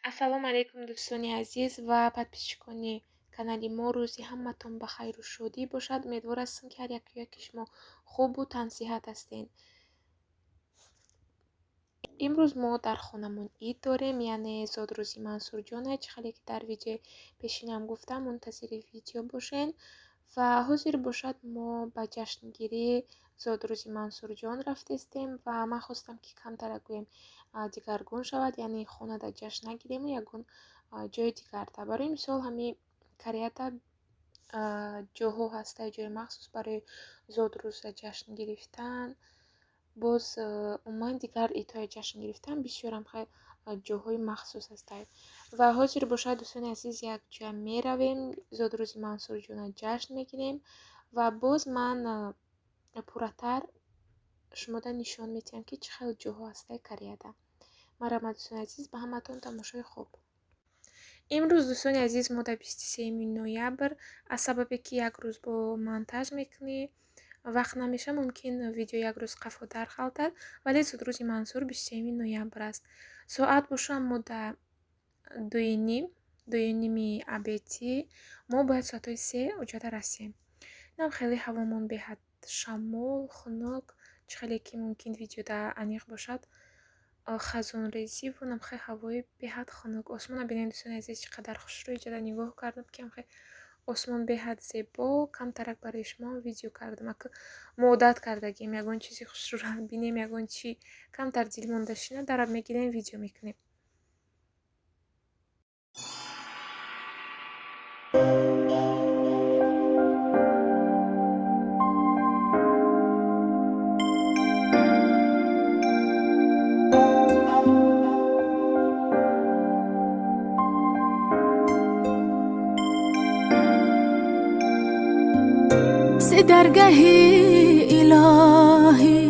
Ассалому алайкум, дӯстони азиз ва подписчикони канали мо. Рӯзи ҳаматон ба хайру шодӣ бошад. Умедвор ҳастам, ки ҳар яку яки шумо хубу тансиҳат ҳастед. Имрӯз мо дар хонамон ид дорем, яъне зодрӯзи Мансурҷона. Чӣ хеле ки дар видеои пешинам гуфтам, мунтазири видео бошед. Ва ҳозир бошад, мо ба ҷашнгирии зодрӯзи Мансурҷон рафтестем ва ман хостам, ки камтара гӯем дигаргун шавад, яъне хонада ҷашн нагирему ягон ҷои дигарта. Барои мисол, ҳамин Кореяда ҷоҳо ҳаста, ҷои махсус барои зодрӯза ҷашн гирифтан. Боз умуман дигар идҳои ҷашн гирифтан бисёрам ҷоҳои махсус ҳастанд. Ва ҳозир бошад, дӯстони азиз, як ҷоя меравем, зодрӯзи Мансурҷона ҷашн мегирем ва боз ман пурратар шумода нишон медиҳам, ки чӣ хел ҷоҳо ҳастаи Кореяда. Марҳамат, дӯстони азиз, ба ҳаматон тамошои хуб. Имрӯз, дӯстони азиз, мо дар 23 ноябр, аз сабабе ки як рӯз бо монтаж мекунӣ, вақт намеша, мумкин видео як рӯз қафо дархалтад, вале зодрӯзи Мансур 23 ноябр аст. Соат бошам мо дар дуюним, дуюними обедӣ, мо бояд соатҳои 3 оҷада расем. Инам хеле ҳавомон беҳад шамол, хунук, чӣ хеле ки мумкин видеода аниқ бошад, хазонрезиву нам хеле ҳавои беҳад хунук. Осмона бинед, дӯстони азиз, чӣ қадар хушрӯ. Иҷода нигоҳ кардам, ки ам хеле осмон беҳад зебо. Камтарак барои шумо видео кардам. Ака мо одат кардагем, ягон чизи хушрӯро бинем, ягон чи камтар дилмонда шина, дараб мегирем, видео мекунем. зи даргаҳи илоҳӣ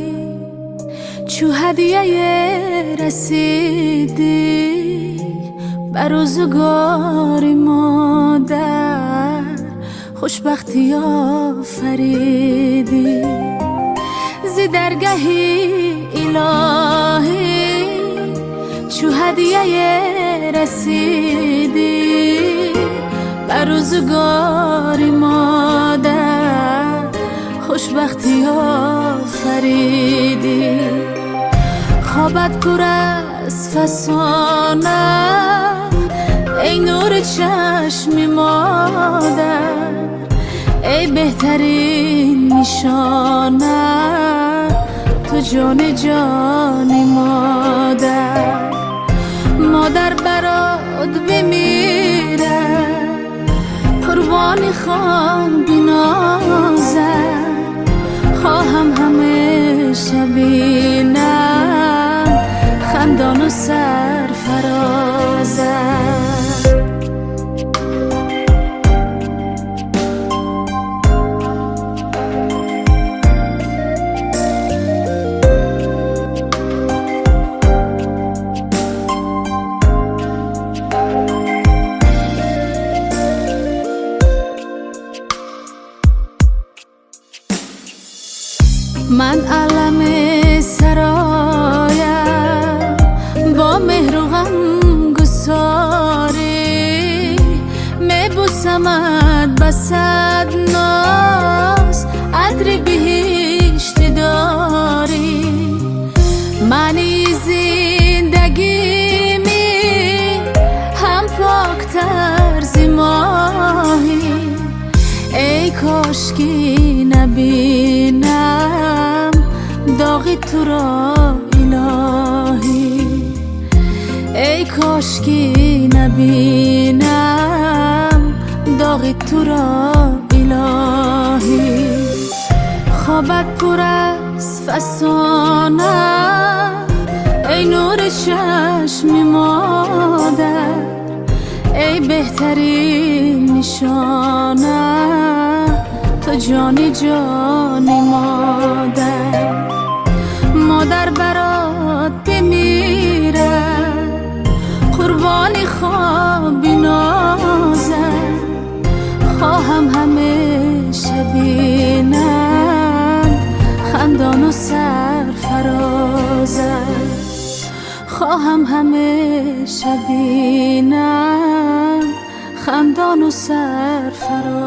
чу ҳадияе расидӣ ба рӯзгори модар хушбахтӣ офаридӣ. Зи даргаҳи илоҳӣ чу ҳадияе расидӣ ба рӯзгори модар хушбахтӣ офаридӣ. Хобат пур аз фасона, эй нури чашми модар, эй беҳтарин нишона, ту ҷони ҷони модар. Модар барот бимирад, қурбони хон бинозад, хоҳам ҳамеша бинам хандону сарфарозат. Ман аламе сароям бо меҳру ғамгусорӣ, мебусамад ба сад ноз атри биҳишти дорӣ. Маънии зиндагими ҳам поктар зи моҳӣ, эй кошки набинам доғи туро илоҳӣ, эй кошки набинам доғи туро илоҳӣ. Хобат пур аз фасона, эй нури чашми модар, эй беҳтарин нишона, ту ҷони ҷони модар. Модар барот бимирад, қурбони хоб бинозад, хоҳам ҳамеша бинам хандону сарфарозат. Хоҳам ҳамеша бинам хандону сарфарозат.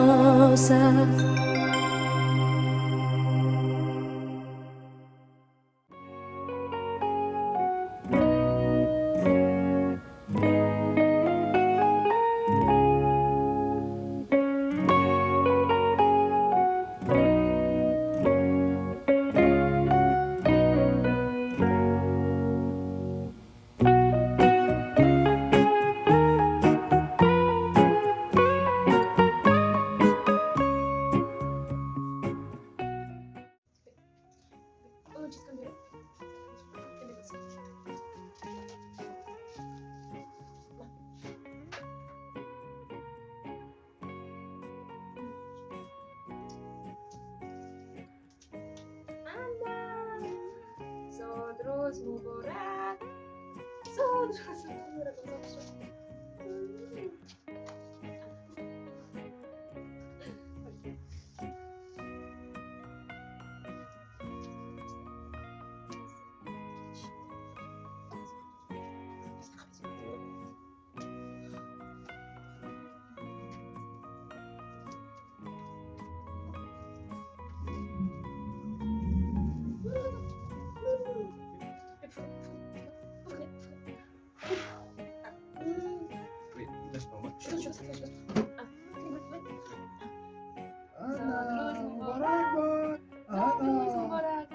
Зодрӯз муборак, зодрӯз муборак. Ана, муборак бод! Зодрӯз Ана! муборак.